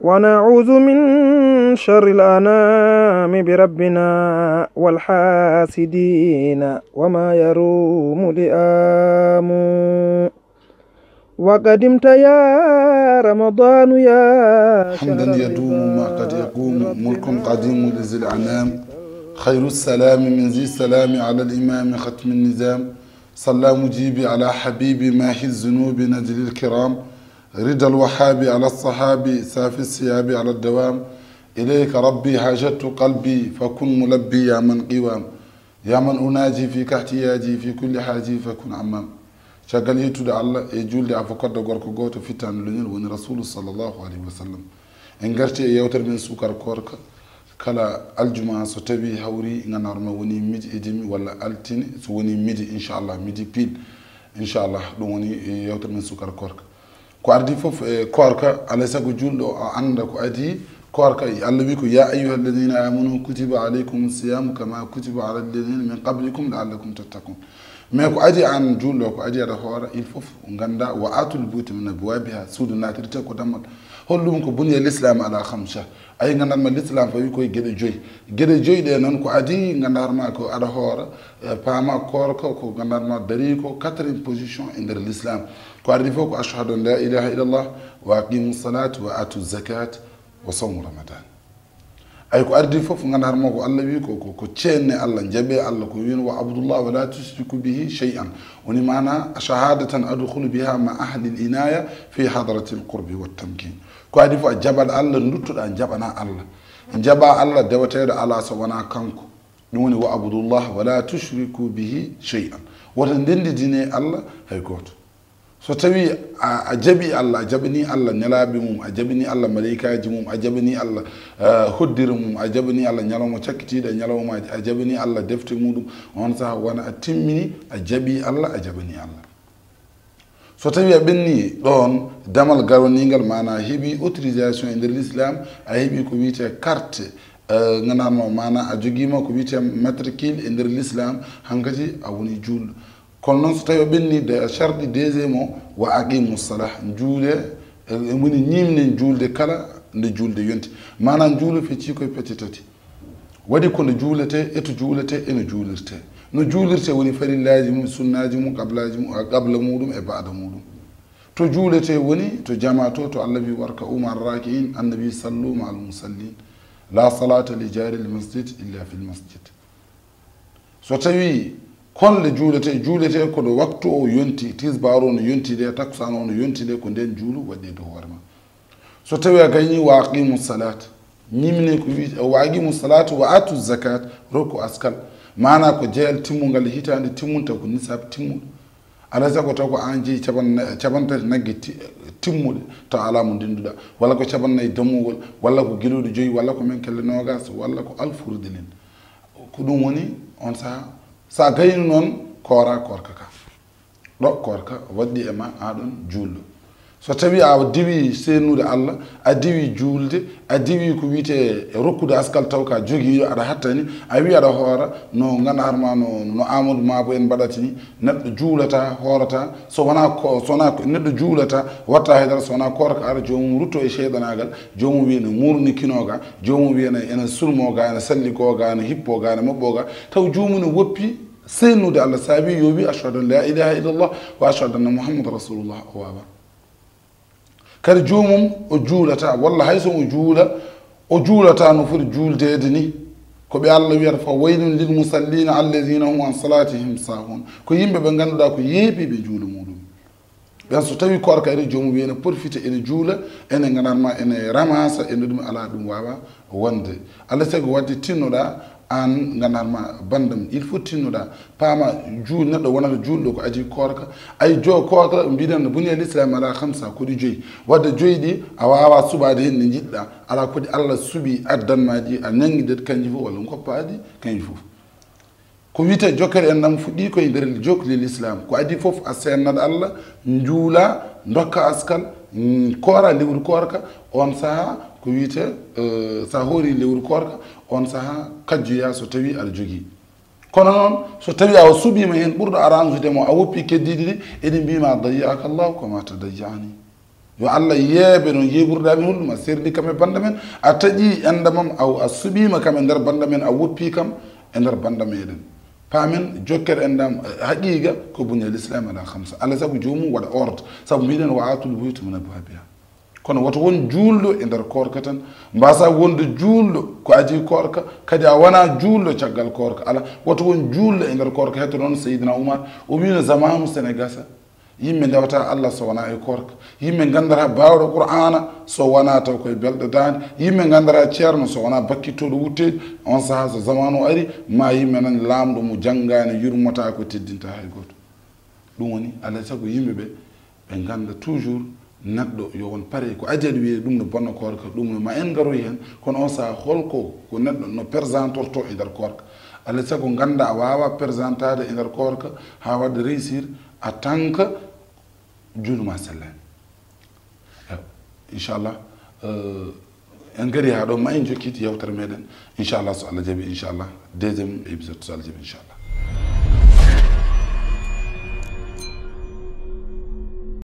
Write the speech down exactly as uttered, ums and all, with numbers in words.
ونعوذ من شر الأنام بربنا والحاسدين وما يروم لئام. وقدمت يا رمضان يا حمدا شهر يدوم الرضا ما قد يقوم، ملك قديم لذي الأنام، خير السلام من ذي السلام على الإمام ختم النظام، صلى مجيبي على حبيبي ماحي الذنوب نجل الكرام، رضا الوهاب على الصحاب سافي الثياب على الدوام، إليك ربي هاجت قلبي فكن ملبي يا من قوام، يا من أناجي فيك احتياجي في كل حاجي فكن عمام. Caggal yettude Allah e juulde e fo koddo gorko gooto fittaande leñol woni Rasulu sallallahu alayhi wa sallam. En ngarti e yewtere men suukar koorka. Kala aljuma so tawi hawri nganndu-ɗaa hoore ma woni midi e demi walla altine so woni midi, inchallah, midi pile. Inchallah, ɗum woni, eh, yewtere men suukar koorka. Ko ardi fof e koorka, alay sago juulɗo o annda ko adii koorka. Allah wi ko, "Ya ayyuha alladhina amanu kutiba alaykum siyamu kama kutiba ala alladhina min qablikum la'allakum tattaqun." Mais ko adii aan juulɗo, ko adii aɗa hoora, il faut ngannda, "Wa atul buyuta min abwabiha", suudu naatirte ko dammal. Holɗum? Ko buniya l-Islam ala khamsa. Ay, nganndu-ɗaa ma l-Islam fawi koye geɗe joyi. Geɗe joyi ɗe noon ko adii nganndu-ɗaa hoore ma ko aɗa hoora, eh, paama koorka ko nganndu-ɗaa hoore ma darii ko quatrième position e nder l-Islam. Ko adii fof ko ashhadu an la ilaha illallah wa aqimu salat wa atu zakat wa sawmu ramadan. Ay, ko adii fof nganndu-ɗaa hoore ma ko Allah wi ko, ko, ko ceenne Allah, njaɓe Allah, ko wino, "Wa abudullah wa la tushriku bihi shay'an." Woni maana shahadatan adkhulu biha ma ahli l-inaya fi hadrati l-qurbi wa tamkin. Ko adii fof a jaɓat Allah, nduttoɗaa njaɓanaa Allah. Njaɓaa Allah deweteeɗo alaa so wonaa kanko. Ɗum woni, "Wa abudullah wa la tushriku bihi shay'an." Wota ndenndidine Allah hay gooto. So tawi a, a jaɓi Allah, a jaɓani Allah nelaaɓe mum, a jaɓani Allah maleykaaji mum, a jaɓani Allah, eh, hoddira mum, a jaɓani Allah ñalawma cakkitiiɗo e ñalawmaaji, a jaɓani Allah defte muɗum, on saha wona a timmini, a jaɓi Allah, a jaɓani Allah. So tawi a ɓenni ɗoon damal garoniingal, maana a heɓi autorisation e nder l'islam, a heɓi ko wiyetee carte, eh, nganndu-ɗaa hoore ma, maana a jogiima ko wiyetee matricule e nder l'islam, hankadi a woni juulɗo. Kono noon, so tawi a ɓenni de sharɗi deuxième o, "Wa aqimu salah", juule, eh, woni ñiimnen juulde kala nde juulde yonti. Maana juulu feccii koye pecce tati. Waɗi ko no juuletee, e to juuletee, e no juulirtee. No juulirtee woni farillaaji mum, sunnaaji mum, qablaaji mum, a, qabla muɗum e ba'da muɗum. To juuletee woni to jamaa to, to Allah wi, "Warka'u ma'a raaki'in", Annabi, "Sallu ma'al musallin. La salata li jaaril masjid illa fil masjid." So tawi kon le juuletee, juuletee ko ɗo waktu o yonti, tisbaar o no yonti de, takkusaan o no yonti de, ko ndeen juulu waɗi e dow hoore ma. So tawi a gaynii, "Wa aqimu salat", ñiimne ko wi, "Wa aqimu salat wa atu zakat", rokku askal. Maana ko jeyal timmungal hitaande timmunta ko nisab timmuɗo. Alaa sago taw ko aan jeyi capan-, capantati nagge ti-, timmuɗe, taw alaa mo ndennduɗaa. Walla ko capannayyi dammuwol, walla ko giluuɗe joyi, walla ko men kelle noogaas, walla ko alfu ridilin. Ko ɗum woni on saha. So a gaynu noon, koora koorka ka. Ɗo koorka waɗɗi e ma, aɗon juulɗo. So tawi a diwi seenude Allah, a diwi juulde, a diwi ko wiyetee rokkude askal taw ka jogiiɗo, aɗa hattani, a wi aɗa hoora, no nganndu-ɗaa hoore ma, no, no Amadou Mabo en mbaɗata ni, neɗɗo juulata, hoorata, so wonaa ko, so wonaa ko, neɗɗo juulata, watta haydara, so wonaa koorka ara, joomum rutto e seyɗanaagal, joomum wiya ene muurni kinoo ga, joomum wiya ene, ene sulmoo ga, ene salligoo ga, ene hippoo ga, ene moɓɓoo ga, taw joomum ne woppi, seenude Allah saabi yo wi, "Ashhadu an la ilaha illallah wa ashhadu anna Muhammadan rasulullah," o waawaa. Kadi joomum o juulataa, walla hay so o juula, o juulataa no foti juuldeede ni. Ko ɓe Allah wiyata, "Fa waylun lil musallina alladhina hum an salatihim sahun." Ko yimɓe ɓe ngannduɗaa ko yeeɓiiɓe juulu muɗum. Ɓen so tawi koorka ene joomum wiya ene profite, ene juula, ene nganndu-ɗaa hoore ma, ene ramasa, ene ɗum alaa ɗum waawaa wonde. Alaa sago waɗde tinnoɗaa aan nganndu-ɗaa hoore ma banndam. Il faut tinnoɗaa, paama juul-, neɗɗo wonata juulɗo ko adii koorka. Ay jo koorka mbiɗen no buniya l-Islam ala khamsa, ko ɗi joyi. Waɗde joyi ɗi a waawaa suɓaade heen nde njiɗɗaa. Alaa ko ɗi Allah suɓi addan ma ɗi, a ñanngidat kanji fof walla ngoppa ɗi kanji fof. Ko wiyetee jokkere enɗam fuɗɗii ko e nder jokli l'islam. Ko adii fof a seennat Allah, njuula, ndokka askal, mm, koora lewru koorka, on saha ko wiyetee, eh, so a hoori lewru koorka, on saha kajjoya so tawi aɗa jogii. Kono noon, so tawi a suɓiima heen ɓurɗo arrange-ude mo, a woppi keddiiɗi ɗi, eɗi mbiima, "Dayya'aka Allahu kama tadayya'ani." Yo Allah yeeɓe noon yeeɓurɗaa min, holɗum a serdi kam e bannda men, a taƴii ennda mam, aw a suɓiima kam e nder bannda men, a woppii kam e nder bannda meɗen. Paamen, jokker enɗam, haqiiqa ko bunya l-Islam ala khamsa. Alaa sago joomum waɗa ordre, sabu mbiɗen wa atul buyuta min abwabiha. Kono woto won juulɗo e nder koorka tan, mbasa wonde juulɗo ko adii koorka, kadi a wona juulɗo caggal koorka. Alaa, woto won juulɗo e nder koorka. Heɗoto noon Seydina Umar, o wiino zamaanu sene gasa, yimɓe ndewata Allah so wona e koorka. Yimɓe ngandata baawɗo Qur'aana so wona taw koye belɗo daande. Yimɓe ngandata ceerno so wona bakkittooɗo wutteeji. On saha so zamaanu ari, ma yimɓe nan laamɗo mo janngaani yurmota ko teddinta hay gooto. Ɗum woni, alaa sago yimɓe ɓe, ɓe ngannda toujours neɗɗo yo won pare ko ajali wiyee, ɗum no bonna koorka, ɗum no ma en ngaroy heen. Kono on saha holko ko neɗɗo no présentorto e nder koorka? Alaa sago ngannda a waawa présentade e nder koorka haa waɗa réussir en tant que juuluma sellaani. Ewa, inchallah, euh, en ngari haa ɗo, ma en jokkit yewtere meɗen, inchallah, so Allah jaɓi, inchallah, deuxième épisode, so Allah jaɓi, inchallah.